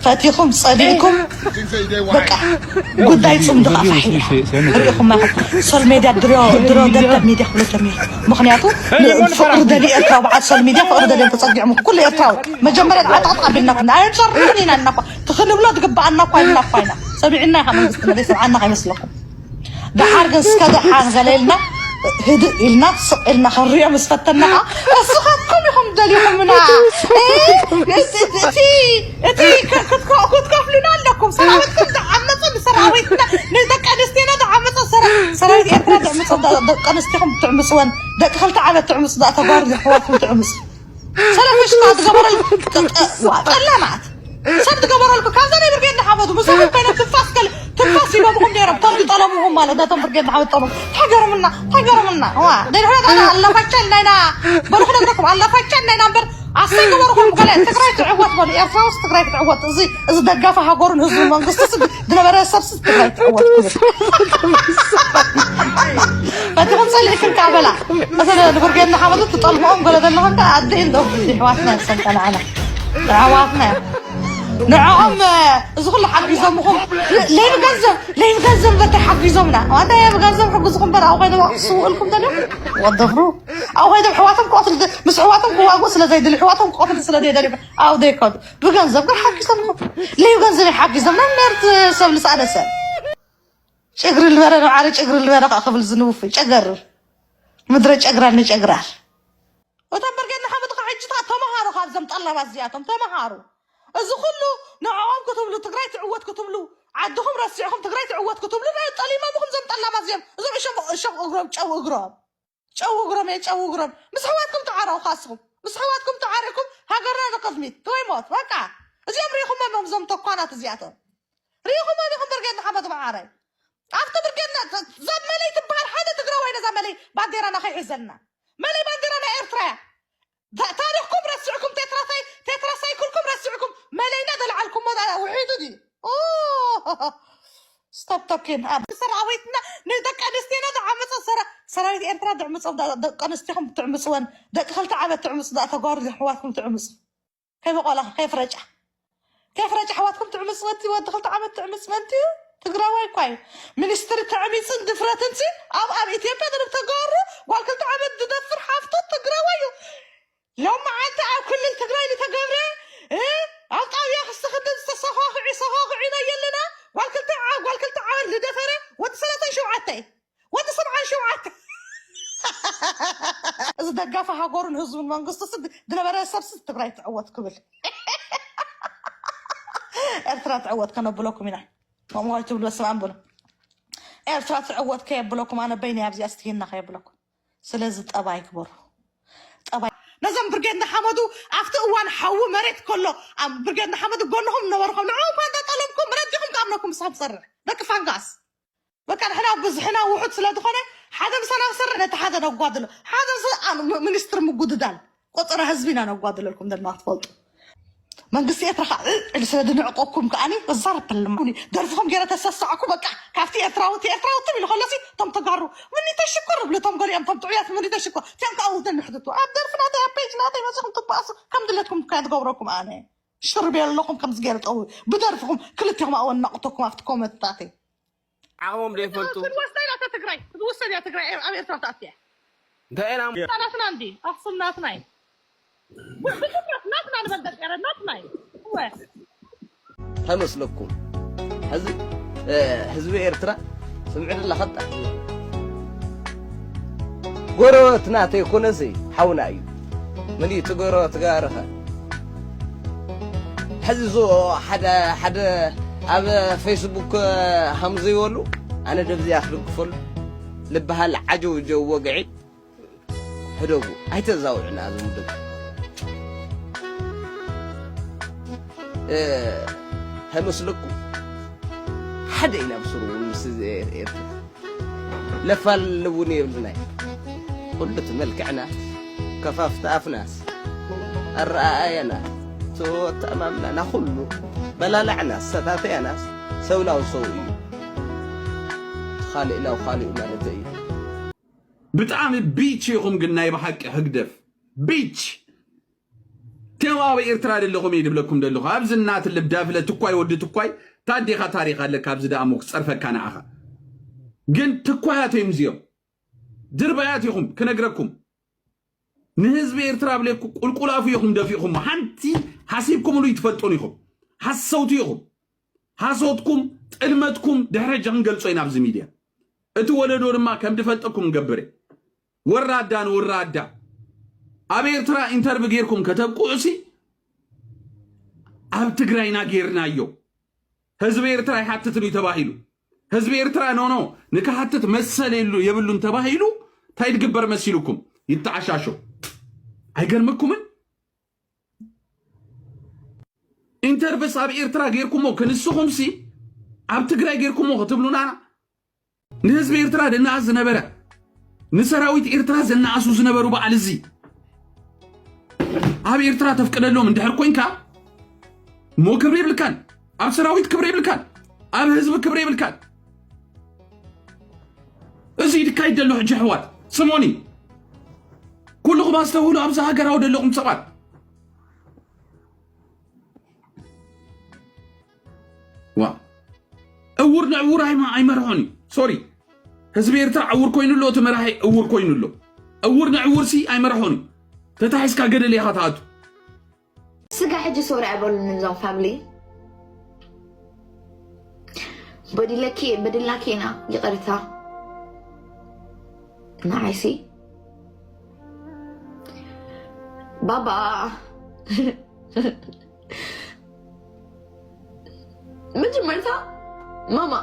ፈቲኹም ጸሊእኩም በቃ ጉዳይ ጽምዶ ፋሕ ሪኢኹማ ኢኹም። ሶል ሜድያ ድሮ ድሮ ደደብ ሜድያ ክብሎ ጀሚሩ። ምኽንያቱ ፍቕሪ ደልዩ ኤርትራዊ በዓል ሶል ሜድያ ፍቕሪ ደልዮም ተጸጊዖም ኩሉ ኤርትራዊ መጀመርያ ዓጣጥ ኣቢልና ኩና ኣይንጸርፍን ኢና እናኳ ትኽንብሎ ትግብኣና እኳ ኢልና እኳ ኢና ሰሚዕና ኢኻ መንግስቲ መለይ ሰብዓና ከይመስለኩም። ደሓር ግን እስከ ደሓን ገለ ኢልና ህድእ ኢልና ስቕ ኢልና ክንሪኦ ምስ ፈተና ኸዓ እስኻትኩም ኢኹም ደሊኹምና። እ፣ እቲ እቲ እቲ ክ- ክትኮ- ክትከፍሉና ኣለኩም። ሰራዊትኩም ዝዓመፀ ንሰራዊትና ንደቂ ኣንስትዮና ዝዓመፀ ሰራ- ሰራዊት ኤርትራ ዝዕምፆ ደ- ደቂ ኣንስትዮኹም ትዕምፅወን ደቂ ክልተ ዓመት ትዕምፁ ዳ ተጓሩ ኣሕዋትኩም ትዕምፁ ሰለፈሽታ ዝገበረል ጠላማት ሰብ ዝገበረልኩ ካብዛ ናይ ብርጌድ ንሓመዱ ምሳኹም ኮይኖም ትንፋስ ከል ትንፋስ ሂቦምኹም ነይሮም። እቶም ዝጠለሙኹም ማለት ነቶም ብርጌድ ንሓመዱ ጠለሙ። እንታይ ገርምና እንታይ ገርምና ዋ ደድሕረት ኣነ ኣላፋቻ ናይና በልኹ ነግረኩም ኣላፋቻ ናይና እምበር ኣሰይ ገበርኹም ገለ ትግራይ ትዕወት በሉ። ኤርትራ ውስጥ ትግራይ ትዕወት። እዚ እዚ ደጋፊ ሃገሩን ህዝቡን መንግስቲ ዝነበረ ሰብሲ ትግራይ ትዕወት ክብል ፈቲኹም ጸሊእክን ከኣ በላ። እተ ንብርጌድ ንሓመዱ ትጠልምኦም ገለ ዘለኹም ከኣ ኣደ እንዶ ኣሕዋትና እዮም ሰምካ ንዓና ንዓዋትና እዮም ንዕኦም እዚ ኩሉ ሓጊዞምኹም ለይብ ገንዘብ ለይብ ገንዘብ በታይ ሓጊዞምና ኣንታ የብ ገንዘብ ሕግዝኹም በር ኣብ ኮይኖም ክስውእልኩም ደልዮም ወደፍሩ ኣብ ኮይኖም ሕዋቶም ክቐትሉ ምስ ሕዋቶም ክዋግኡ ስለ ዘይደልዩ ሕዋቶም ክቐትሉ ስለ ዘይደልዩ ኣብ ዘይከዱ ብገንዘብ ግን ሓጊዞምኹም ለይብ ገንዘብ ሓጊዞምና ነርት ሰብ ልሳነ ሰብ ጭግሪ ልበረ ንባዕሉ ጭግሪ ልበረ ከዓ ክብል ዝንውፍ ጨገርር ምድረ ጨግራር ንጨግራር እቶም ብርጌድ ንሓመዱ ከዓ ሕጂ ከዓ ተምሃሩ ካብዞም ጠላባት እዚኣቶም ተምሃሩ እዚ ኩሉ ንዕኦም ክትብሉ ትግራይ ትዕወት ክትብሉ ዓድኹም ረሲዕኹም ትግራይ ትዕወት ክትብሉ ናይ ጠሊሞምኹም እዞም ጠላባት እዚኦም እዞም እሾም እሾም እግሮም ጨው እግሮም ጨው እግሮም እየ ጨው እግሮም ምስ ሕዋትኩም ተዓረቑ ካስኹም ምስ ሕዋትኩም ተዓሪኩም ሃገርና ንቅድሚት ትወይ ሞት በቃ እዚኦም ሪኢኹሞም እዮም እዞም ተኳናት እዚኣቶም ሪኢኹሞም ኢኹም ብርጌድ ንሓመዱ መዓረይ ኣብቲ ብርጌድ ዘብ መለይ ትበሃል ሓደ ትግራዋይ ነዛ መለይ ባንዴራና ከይሕዘልና መለይ ባንዴራና ኤርትራ እያ ታሪኽኩም ረሲዕኩም ቴትራሳይ ቴትራሳይክልኩም ረሲዕኩም መለይና ዘለዓልኩሞ ውሒዱ ድዩ stop talking ኣብ ሰራዊትና ንደቂ ኣንስትዮና ዝዓመፀ ሰራዊት ኤርትራ ዝዕምፆም ደቂ ኣንስትዮኹም ትዕምፅወን ደቂ ክልተ ዓመት ትዕምፁ ዳ ተጓሩ ኣሕዋትኩም ትዕምፁ ከይበቆላ ከይፍረጫ ከይፍረጫ ኣሕዋትኩም ትዕምፅ መንቲ ወዲ ክልተ ዓመት ትዕምፅ መንቲ ትግራዋይ እኳ እዩ ሚኒስትሪ ተዕሚፅን ድፍረትን ሲ ኣብ ኣብ ኢትዮጵያ ደረብ ተጋሩ ጓል ክልተ ዓመት ዝደፍር ሓፍቶ ትግራዋይ እዩ ሎም መዓልቲ ኣብ ክልል ትግራይ ዝተገብረ ኣብ ጣብያ ክስተክድን ዝተሰኻኽዒ ሰኻኽዒና የለና ጓል ክልተ ዓመት ዝደፈረ ወዲ ሰላሳን ሸውዓተ ወዲ ሰብዓን ሸውዓተ እዚ ደጋፊ ሃገሩን ህዝቡን መንግስቱ ዝነበረ ሰብሲ ትግራይ ትዕወት ክብል ኤርትራ ትዕወት ከነብለኩም ኢና ከምኡ ትብሉ በስመ ኣብ በሉ ኤርትራ ትዕወት ከየብለኩም ኣነ በይነይ ኣብዚኣ ስትሂና ከየብለኩም ስለዚ ጠባይ ግበሩ ጠባይ ነዞም ብርጌድ ንሓመዱ ኣብቲ እዋን ሓዊ መሬት ከሎ ብርጌድ ንሓመዱ ጎንኹም ነበርኩም ንዕኡ እኳ እንዳጠለምኩም ረዲኹም ክኣምነኩም ስኹም ትሰርሕ ደቂ ፋንጋስ በቃ ንሕና ብዝሕና ውሑድ ስለ ዝኾነ ሓደ ምሳና ክሰርሕ ነቲ ሓደ ነጓድሎ ሓደ ሚኒስትር ምጉድዳል ቆፀራ ህዝቢ ኢና ነጓድለልኩም ዘለና ክትፈልጡ መንግስቲ ኤርትራ ከዓ ዕል ስለ ድንዕቀኩም ከዓ እዛረብ ኣለኩ ደርፍኹም ገይረ ተሰሳዕኩ በቃ ካብቲ ኤርትራዊ እቲ ኤርትራዊ ትም ኢሉ ከሎሲ እቶም ተጋሩ ምኒተ ሽኮር ይብሉ እቶም ገሊኦም እቶም ጥዑያት ምኒተ ሽኮር እቲኦም ከዓ ውህደን ንሕትቱ ኣብ ደርፊ ናተይ ኣብ ፔጅ ናተይ መፂኹም ትበኣሱ ከም ድለትኩም ከ ትገብረኩም ኣነ ሽርብ የለኹም ከምዚ ገይረ ጠው ብደርፍኹም ክልቴኹም ኣወናቕተኩም ኣብቲ ኮመንትታተይ ዓቕሞም ዘይፈልጡ ክትወስዳ ኢና እታ ትግራይ ክትውሰድ እያ ትግራይ ኣብ ኤርትራ ትኣትያ እንታይ ኢና ናትና እንዲ ኣክሱም ናትና እዩ ብትኩረት ናትና ንበል ደቂ ኤረ ናትና እዩ እወ ተመስለኩም ሕዚ ህዝቢ ኤርትራ ስምዕድላ ከጣ ጎረበትና ተይኮነሲ ሓውና እዩ ምን እዩ ትገሮ ትጋርኸ ሕዚ ዞ ሓደ ሓደ ኣብ ፌስቡክ ሃምዘይበሉ ኣነ ደብዚኣ ክድግፈሉ ልበሃል ዓጀው ጀው ወግዒ ሕደጉ ኣይተዛውዕና ዝምድብ ተመስለኩ ሓደ ኢና ብስሩ ምስ ኤርትራ ለፋልል እውን የብልናይ። ኩሉ እቲ መልክዕናስ፣ ከፋፍቲ ኣፍናስ፣ ኣረኣእያናስ፣ ተወታእማምናና ኩሉ በላላዕናስ ሰታተያናስ ሰውናው ሰው እዩ። እቲ ካልእ ኢላው ካልኡ ማለተይ እዩ። ብጣዕሚ ቢች ኢኹም ግን ናይ ብሓቂ ህግደፍ ቢች ቴው ኣብ ኤርትራ ደለኹም እየ ድብለኩም ደለኹ። ኣብዚ እናትልብ ዳፍለ ትኳይ ወዲ ትኳይ ታዴኻ ታሪኽ ኣለካ። ኣብዚ ደኣ እሞ ክጸርፈካ ንዓኻ። ግን ትኳያት እዮም እዚኦም። ድርባያት ኢኹም ክነግረኩም። ንህዝቢ ኤርትራ ብለኩ ቁልቁል ኣፉ ኢኹም ደፊእኹም። ሓንቲ ሓሲብኩምሉ ይትፈልጡን ኢኹም። ሓሰውቲ ኢኹም። ሓሶትኩም ጥልመትኩም ድሕሪ ሕጂ ክንገልጾ ኢና ኣብዚ ሚድያ። እቲ ወለዶ ድማ ከም ድፈልጠኩም ገብር። ወራዳ ንወራዳ ኣብ ኤርትራ ኢንተርቪ ጌርኩም ከተብቅዑሲ ኣብ ትግራይና ጌርናዮ። ህዝቢ ኤርትራ ይሓትትን እዩ ተባሂሉ። ህዝቢ ኤርትራ ኖኖ ንክሓትት መሰል የሉ የብሉን ተባሂሉ እንታይ ድግበር መሲልኩም ይተዓሻሾ? ኣይገርመኩምን? ኢንተርቪስ ኣብ ኤርትራ ጌርኩሞ ክንስኹምሲ ኣብ ትግራይ ጌርኩሞ ክትብሉና ንህዝቢ ኤርትራ ደናኣስ ዝነበረ ንሰራዊት ኤርትራ ዘናኣሱ ዝነበሩ በዓል እዚ ኣብ ኤርትራ ተፍቅደሎም እንድሕር ኮንካ እሞ ክብሪ የብልካን። ኣብ ሰራዊት ክብሪ የብልካን። ኣብ ህዝቢ ክብሪ የብልካን። እዚ ድካይድ ዘሎ ሕጂ ኣሕዋት ስሞኒ ኩልኹም ኣስተውህሉ። ኣብዚ ሃገራዊ ዘለኹም ሰባት ዋ እውር ንዕውር ኣይማ ኣይመርሖን እዩ። ሶሪ ህዝቢ ኤርትራ ዕውር ኮይኑ ኣሎ። እቲ መራሒ ዕውር ኮይኑ ኣሎ። ዕውር ንዕውር ሲ ኣይመርሖን እዩ። ተታሒዝካ ገደል ኢኻ ትኣቱ። ስጋ ሕጂ ሶሪ ኣይበሉን እዞም ፋሚሊ። በዲለኪ በድልናኪ ኢና ይቕርታ። ንዓይሲ ባባ መጀመርታ ማማ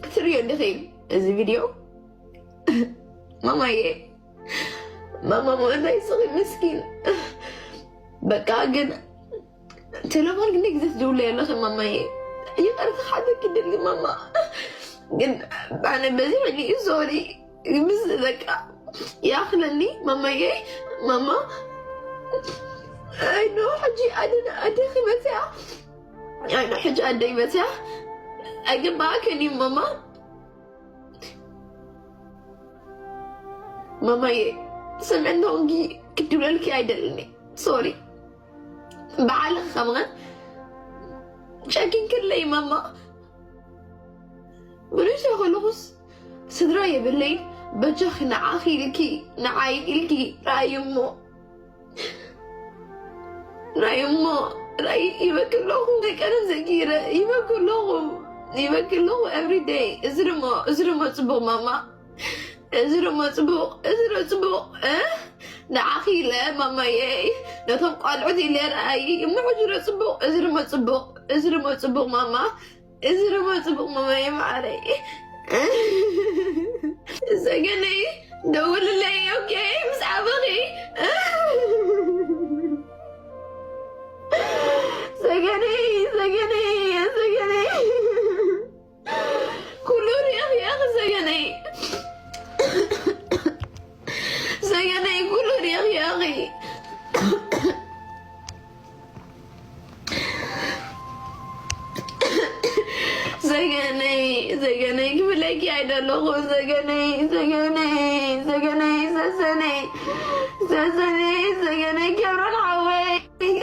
ክትርእዮ እንዲኺ እዚ ቪድዮ ማማዬ ማማ ሞእናይ ስኺ ምስኪን በቃ ግን ቴሌፎን ግን ግዜ ትደውለይ ኣለኺ ማማዬ ይቅርታ ሓተኪ ደሊ ማማ ግን ኣነ በዚሕኒ እዩ ሶሪ ምስ በቃ ይኣኽለኒ ማማዬ ማማ ኣይኖ ሕጂ ኣደና ኣደኺ መፅያ ኣይኖ ሕጂ ኣደይ መፅያ ኣይግባኣክን እዩ ማማ ማማዬ ስምዕና እንጂ ክድብለልኪ ኣይደልኒ ሶሪ ብዓልኺ ከምኸ ጨኪንክለይ ማማ ብሉይ ከለኹስ ስድራ የብለይን በጃኺ ንዓኺ ኢልኪ ንዓይ ኢልኪ ረኣዩ እሞ ናይ እሞ ራይ ይበክለኹ ቀደም ዘጊረ ይበክለኹ ይበክለኹ every day እዚ ድማ እዚ ድማ ፅቡቅ ማማ እዚ ድማ ፅቡቅ እዚ ዶ ፅቡቅ ንዓኺ ኢለ ማማየይ ነቶም ቆልዑት ኢለ ረኣይ እሞ ሕጂ ዶ ፅቡቅ እዚ ድማ ፅቡቅ እዚ ድማ ፅቡቅ ማማ እዚ ድማ ፅቡቅ መማየ ማዓረይ ሰገነይ ደውልለይ ኦኬ ምስ ዓበኺ ሰገነይ ሰገነይ ሰገነይ ኩሉ ሪእኺ ኢኺ ሰገነይ ሰገነይ ኩሉ ሪእኺ ኢኺ ዘገነይ ዘገነይ ክብለኪ ኣይደለኹ ዘገነይ ዘገነይ ዘገነይ ሰሰነይ ሰሰነይ ዘገነይ ገብረን ሓወይ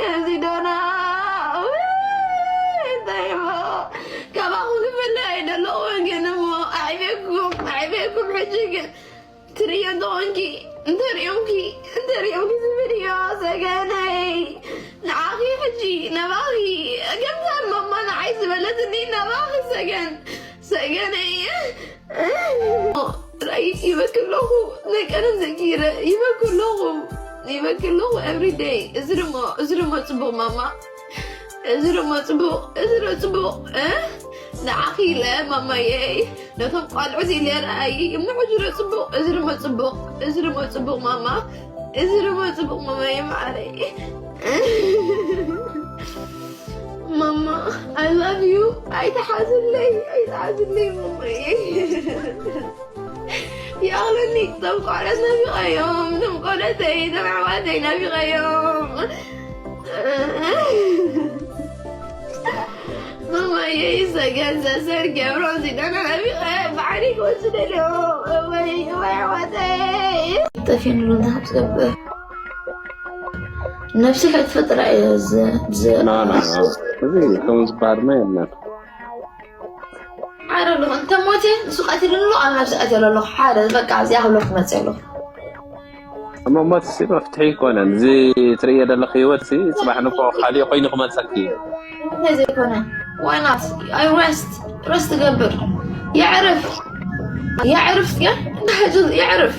እዚ ዶና እንታይ እሞ ካባኹ ክፍለ ኣይደለኹ ግን እሞ ኣዕቤኩም ኣዕቤኩም ሕጂ ግን ትርእዮ እንተኾንኪ እንተርእዮምኪ እንተርእዮምኪ ዝብልዮ ሰገነይ ንዓኺ ሕጂ ነባኺ እገምታ ማማ ንዓይ ዝበለትኒ ነባኺ ሰገን ሰገነይ ራይ ይበክለኹ ነቀነ ዘጊረ ይበክለኹ ይበክለኹ every day እዚ ድማ እዚ ድማ ፅቡቅ ማማ እዚ ድማ ፅቡቕ እዚ ዶ ፅቡቕ ንዓኺ ኢለ ማማየይ ነቶም ቋልዑት ኢለ ረኣይ እሞ ሕጂ ዶ ፅቡቕ እዚ ድማ ፅቡቕ እዚ ድማ ፅቡቕ ማማ እዚ ድማ ፅቡቕ ማማየ ማዓረይ ማማ I love you ኣይትሓዝለይ ኣይትሓዝለይ ማማየ ይኣኽለኒ እቶም ቆልዑት ናፊቐዮም እቶም ቆልዑተይ እቶም ኣሕዋተይ ናፊቐዮም ማማየይ ሰገን ሰሰር ገብሮም ሲዳና ናፊቐ ባዕሪ ክወስደልዮ ወይ ወይ ኣሕዋተይ ጠፊንሉ ናብ ዝገብር ነብሲ ከይትፈጥራ እየ ዝ- ዝ- ና ና ና። እዚ ከም ዝበሃልማ የለን። ሓደ ኣለኹ እንተ ሞቴ ንሱ ቀቲልሉ ኣብ ነብሲ ቀቲለ ኣለኹ። ሓደ በቃ እዚኣ ክብለኩ መፅእ ኣለኹ። እሞ ሞት ሲ መፍትሒ ይኮነን። እዚ ትርእዮ ዘለኺ ህይወት ሲ ፅባሕ ንፎ ካሊእ ኮይኑ ክመፀኪ እዩ። እንታይ ዘይኮነ? Why not? I rest. Rest ገብር። የዕርፍ። የዕርፍ። ያ- የዕርፍ።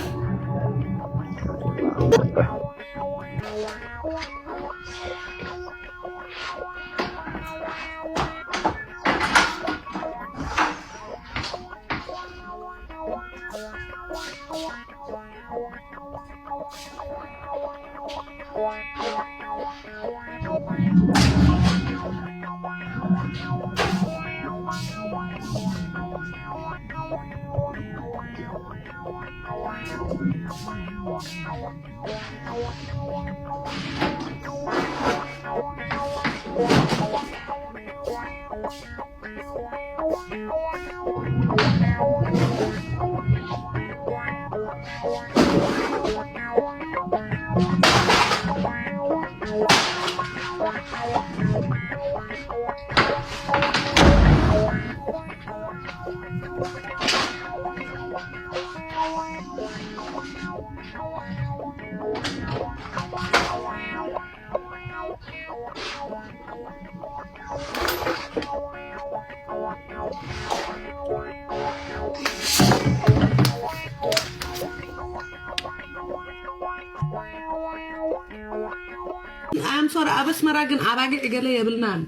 I'm sorry ኣብ ኣስመራ ግን ኣባጊዕ ገለ የብልናን።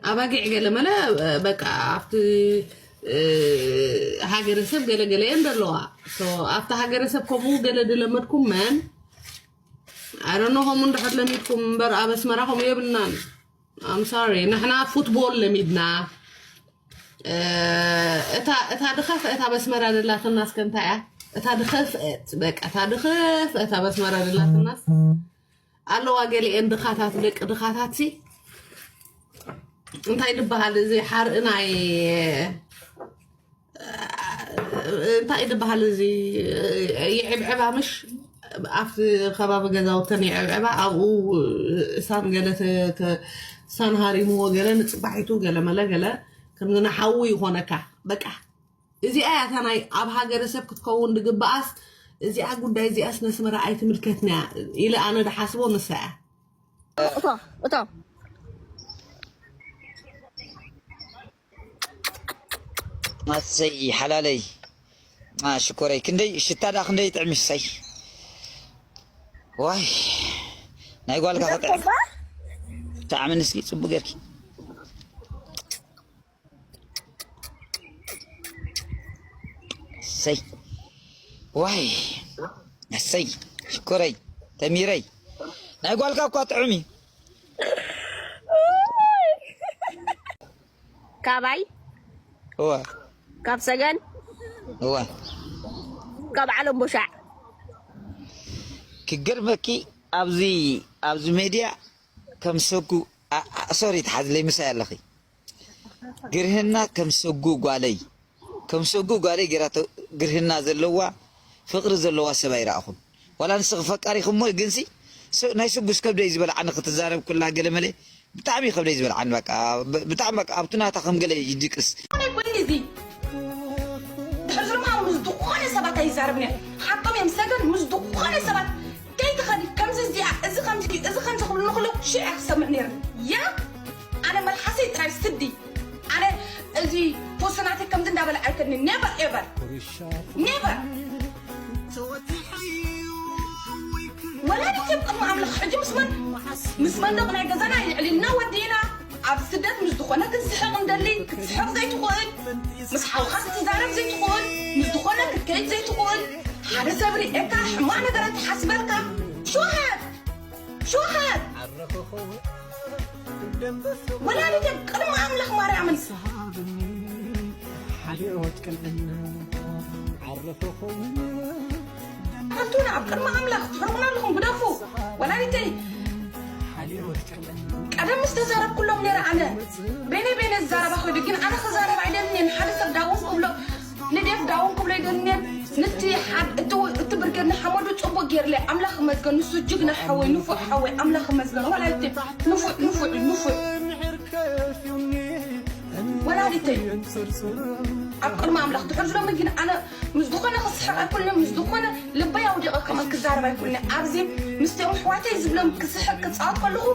ኣባጊዕ ገለ መለ በቃ ኣብቲ ሃገረሰብ ገለ ገለ እየን ዘለዋ። ኣብቲ ሃገረሰብ ከምኡ ገለ ድለመድኩም መን ኣረኖ ከምኡ እንድሕር ለሚድኩም እምበር ኣብ ኣስመራ ከምኡ የብልናን። I'm sorry ንሕና ፉትቦል ለሚድና። እታ እታ ድኸፍአት ኣብ ኣስመራ ዘላትና እስከ እንታይ እያ? እታ ድኸፍአት በቃ እታ ድኸፍአት ኣብ ኣስመራ ዘላትናስ ኣለዋ ገሊኤን ድኻታት ደቂ ድኻታት ሲ እንታይ ድበሃል እዚ ሓርኢ ናይ እንታይ ድበሃል እዚ ይዕብዕባ ምሽ ኣብቲ ከባቢ ገዛውተን ይዕብዕባ ኣብኡ እሳን ገለ እሳን ሃሪምዎ ገለ ንፅባሒቱ ገለ መለ ገለ ከምዚ ንሓዊ ይኾነካ በቃ እዚኣ እያ እታ ናይ ኣብ ሃገረሰብ ክትከውን ድግበኣስ እዚኣ ጉዳይ እዚኣስ ነስመራ ኣይትምልከትና ኢለ ኣነ ድሓስቦ ንሳ እያ። እቶ እቶ ኣሰይ ሓላለይ ሽኮረይ ክንደይ ሽታ ዳ ክንደይ ጥዕሚ ሰይ ዋይ ናይ ጓልካ ከጥዕም ብጣዕሚ ንስኪ ፅቡቅ ገርኪ ሰይ ዋይ ኣሰይ ሽኮረይ ተሚረይ ናይ ጓልካ እኳ ጥዑም እዩ ካባይ እወ ካብ ሰገን እወ ካብ ዓለም ቦሻዕ ክገርመኪ ኣብዚ ኣብዚ ሜድያ ከም ሰጉ ሶሪ ትሓዝለይ ምሳይ ኣለኺ ግርህና ከም ሰጉ ጓለይ ከም ሰጉ ጓለይ ገይራ ግርህና ዘለዋ ፍቅሪ ዘለዋ ሰብ ኣይረኣኹን ዋላ ንስኺ ፈቃሪኹሞ ግንሲ ናይ ስጉስ ከብደይ ዝበልዓኒ ክትዛረብ ኩላ ገለመለ ብጣዕሚ ከብደይ ዝበልዓኒ በቃ ብጣዕሚ በቃ ኣብቱ ናታ ከም ገለ ይድቅስ ኮነ ኮይኒ እዚ ድሕሪ ዝርማ ምስ ዝኾነ ሰባት ኣይዛረብን እየ ሓቆም እዮም ሰገን ምስ ዝኾነ ሰባት ከይትኸዲ ከምዚ እዚኣ እዚ ከምዚ እዚ ከምዚ ክብሉ ንክሉ ሽዕ እያ ክሰምዕ ነይሩ ያ ኣነ መልሓሰይ ጥራይ ስዲ ኣነ እዚ ፖስናተይ ከምዚ እንዳበለ ኣይከድኒ never ever never ወላዲት እዮም ቅድሚ ኣምላኽ ሕጂ ምስ መን ምስ መንደቕ ናይ ገዛና የዕሊልና ወዲእና ኣብ ስደት ምስ ዝኾነ ክትስሕቕ እንደሊ ክትስሕቕ ዘይትኽእል ምስ ሓውካ ክትዛረብ ዘይትኽእል ምስ ዝኾነ ክትከይድ ዘይትኽእል ሓደ ሰብ ርኤካ ሕማቕ ነገራት ይሓስበልካ ሹሃት ሹሃት ወላዲት እዮም ቅድሚ ኣምላኽ ማርያምን ሓንቱና ኣብ ቅድሚ ኣምላኽ ትሕርቑና ኣለኹም ግደፉ ወላዲተይ ቀደም ምስ ተዛረብኩሎም ነይረ ኣነ ቤነ ቤነ ዝዛረባ ኮይዱ ግን ኣነ ክዛረብ ኣይደልንየን ሓደ ሰብ ዳውን ክብሎ ንዴፍ ዳውን ክብሎ ኣይደልንየን ንቲ እቲ ብርጌድ ንሓመዱ ፅቡቅ የርለ ኣምላኽ ይመስገን፣ ንሱ ጅግና ሓወይ፣ ንፉዕ ሓወይ፣ ኣምላኽ ይመስገን። ወላዲተይ ንፉዕ፣ ንፉዕ፣ ንፉዕ ወላዲተይ ኣብ ቅድሚ ኣምላኽ ድሕር ዝሎሚ ግን ኣነ ምስ ዝኾነ ክስሕቕ ኣይኩልነ፣ ምስ ዝኾነ ልበይ ኣውዲቐ ከማን ክዛረብ ኣይኩልነ። ኣብዚ ምስቶም ኣሕዋተይ ዝብሎም ክስሕቕ ክጻወት ከለኹ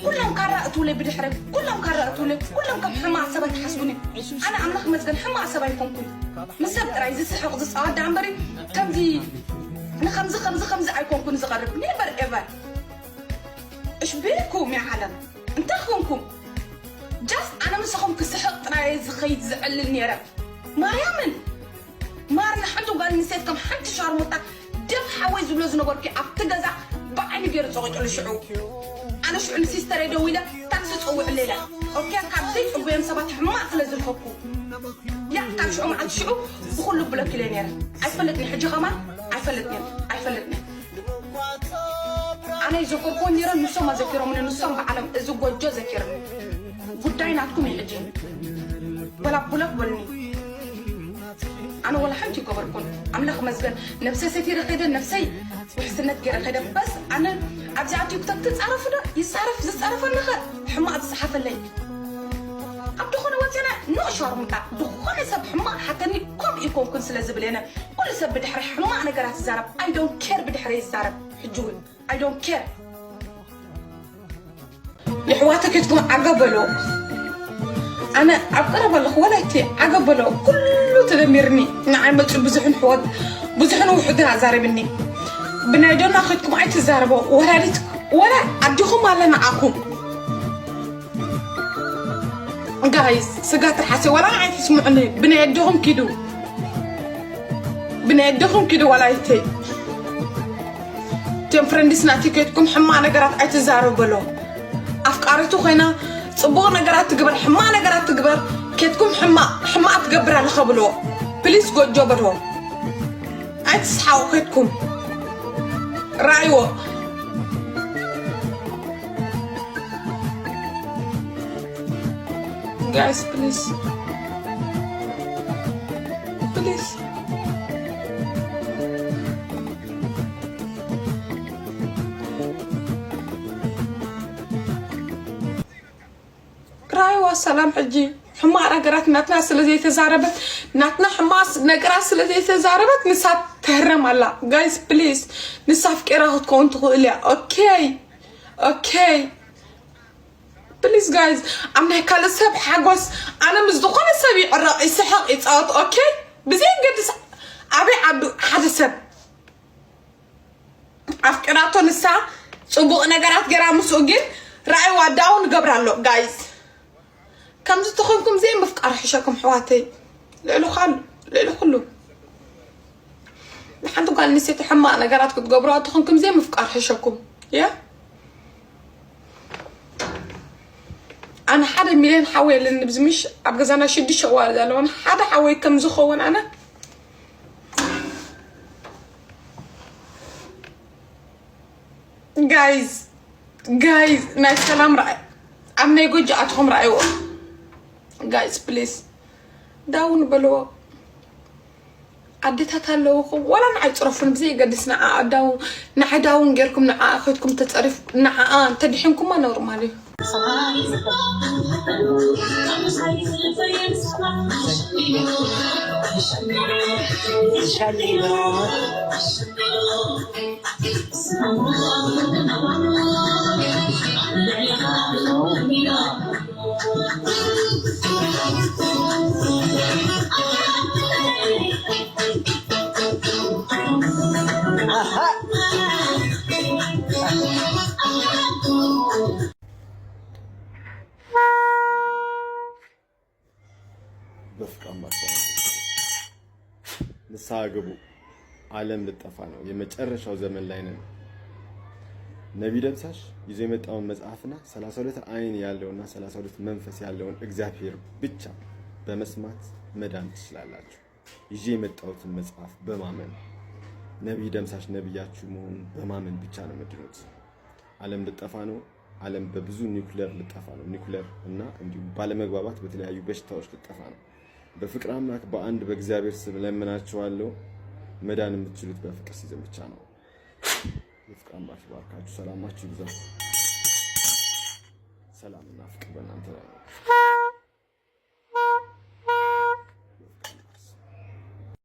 ኩሎም ካራ እትውለይ ብድሕረይ፣ ኩሎም ካራ እትውለይ፣ ኩሎም ከም ሕማቕ ሰባት ይሓስቡኒ። ኣነ ኣምላኽ ይመስገን ሕማቕ ሰብ ኣይኮንኩን። ምስ ሰብ ጥራይ ዝስሕቕ ዝጻወት ደኣ እምበሪ ከምዚ ንኸምዚ ከምዚ ከምዚ ኣይኮንኩን ዝቐርብ። Never ever። እሽ ቤኩም ያ ዓለም እንታይ ኮንኩም? Just ኣነ ምስኹም ክስሕቕ ጥራይ ዝኸይድ ዝዕልል ነይረ። ማርያምን ማር ንሓንቲ ጓል ኣንስተይቲ ከም ሓንቲ ሻርሙጣ ደፍ ሓወይ ዝብሎ ዝነበርኩ ኣብቲ ገዛ ብዓይኒ ገይሩ ጸቂጡሉ ሽዑ። ኣነ ሽዑ ንሲስተረይ ደዊለ ታክሲ ጸውዕለ ኢለ። ኦኬ፣ ካብ ዘይጽቡዮም ሰባት ሕማቕ ስለ ዝረኸብኩ። ያ ካብ ሽዑ መዓልቲ ሽዑ ብኹሉ ብሎክ ኢለ ነይረ። ኣይፈልጥን ሕጂ ኸማን ኣይፈልጥን ኣይፈልጥን። ኣነ ዘኮርኮን ነይረ ንሶም ኣዘኪሮምኒ ንሶም በዓሎም እዚ ጎጆ ዘኪርኒ። ጉዳይ ናትኩም እዩ ሕጂ። በላ ብሎክ በሉኒ። ኣነ ወላ ሓንቲ ይገበርኩን ኣምላኽ መስገን። ነብሰይ ሰቲረ ከይደ ነብሰይ ውሕስነት ገይረ ከይደ። በስ ኣነ ኣብዚኣ ቲክቶክ ትጻረፉ ዶ ይጻረፍ ዝጻረፈኒ ኸ ሕማቕ ዝጽሓፈለይ ኣብ ዝኾነ ወፅና ኖ ሻርሙጣ ዝኾነ ሰብ ሕማቕ ሓተኒ። ከምኡ ይኮንኩን ስለ ዝብል የነ ኩሉ ሰብ ብድሕሪ ሕማቕ ነገራት ይዛረብ። I don't care ብድሕሪ ይዛረብ ሕጂ እውን I don't care። የሕዋተ ኬትኩም ዓገበሎ ኣነ ኣብ ቀረባ ኣለኹ ወላይቲ ዓገበሎ ኩሉ ተደሚርኒ። ንዓይ መፁ ብዙሕን ሕወት ብዙሕን ውሑድን ኣዛረብኒ። ብናይ ዶና ኬትኩም ኣይትዛረቦ ወላዲት ወላ ኣዲኹም ኣለ ንዓኹም። ጋይስ ስጋ ትርሓሲ ወላ ንዓይ ትስምዑኒ። ብናይ ኣዲኹም ኪዱ ብናይ ኣዲኹም ኪዱ ወላይተይ። እቶም ፍሬንድስ ናቲ ኬትኩም ሕማቕ ነገራት ኣይትዛረቡ በሎ። ኣፍቃሪቱ ኮይና ጽቡቕ ነገራት ትግበር ሕማቕ ነገራት ትግበር ኬትኩም ሕማቕ ሕማቕ ትገብር ኣለኸ ብሎ። ፕሊስ ጎጆ በሎ። ኣይትስሓቑ ኬትኩም ራይዎ። Guys, please. Please. ራይዋ ሰላም ሕጂ ሕማቕ ነገራት ናትና ስለ ዘይተዛረበት ናትና ሕማቕ ነገራት ስለ ዘይተዛረበት ንሳ ትህረም ኣላ። ጋይስ ፕሊስ ንሳ ኣፍቂራ ክትከውን ትኽእል እያ። ኦኬ ኦኬ ፕሊስ ጋይስ ኣብ ናይ ካልእ ሰብ ሓጎስ ኣነ ምስ ዝኾነ ሰብ ይዕረቕ ይስሕቕ ይፃወት። ኦኬ ብዘይ ገድስ ኣበይ ዓዱ ሓደ ሰብ ኣፍቂራቶ ንሳ ጽቡቕ ነገራት ገራ ምስኡ ግን ራእይዋ ዳውን ገብራ ኣሎ ጋይስ። ከምዚ ተኾንኩም ዘይምፍቃር ሕሸኩም ኣሕዋተይ። ልዕሊ ኻሉ ልዕሊ ኩሉ ንሓንቲ ጓል ኣንስተይቲ ሕማቕ ነገራት ክትገብሩ ኣትኾንኩም ዘይምፍቃር ሕሸኩም። ያ ኣነ ሓደ ሚልዮን ሓወይ ኣለኒ ብዝምሽ ኣብ ገዛና ሽዱሽተ ኣዋልድ ኣለዋን ሓደ ሓወይ ከም ዝኸውን ኣነ ጋይዝ ጋይዝ ናይ ሰላም ርኣይ ኣብ ናይ ጎጆ ኣትኹም ርኣይዎ ጋይዝ ፕሊዝ ዳውን በልዎ ኣዴታት ኣለውኹም ዋላ ንዓይ ፅረፉን ብዘይገድስ ንዓ ዳውን ንዓ ዳውን ጌርኩም ንዓ ኸድኩም ተፀሪፍ ንዓ ተድሒንኩማ ኖርማል እዩ በፍቃም ባርካ ንስሐ ግቡ። ዓለም ልጠፋ ነው። የመጨረሻው ዘመን ላይ ነን። ነቢ ደምሳሽ ይዞ የመጣውን መጽሐፍና ሠላሳ ሁለት አይን ያለውና ሠላሳ ሁለት መንፈስ ያለውን እግዚአብሔር ብቻ በመስማት መዳን ትችላላችሁ። ይዤ የመጣሁትን መጽሐፍ በማመን ነቢ ደምሳሽ ነቢያችሁ መሆኑን በማመን ብቻ ነው የምትድኑት። ዓለም ልጠፋ ነው። ዓለም በብዙ ኒውክለር ልጠፋ ነው። ኒውክለር እና እንዲሁም ባለመግባባት በተለያዩ በሽታዎች ልጠፋ ነው። በፍቅር አምላክ በአንድ በእግዚአብሔር ስም እለምናችኋለሁ። መዳን የምትችሉት በፍቅር ሲዝን ብቻ ነው። የፍቅር አምላክ ይባርካችሁ። ሰላማችሁ ይብዛ። ሰላምና ፍቅር በእናንተ ላይ ነው።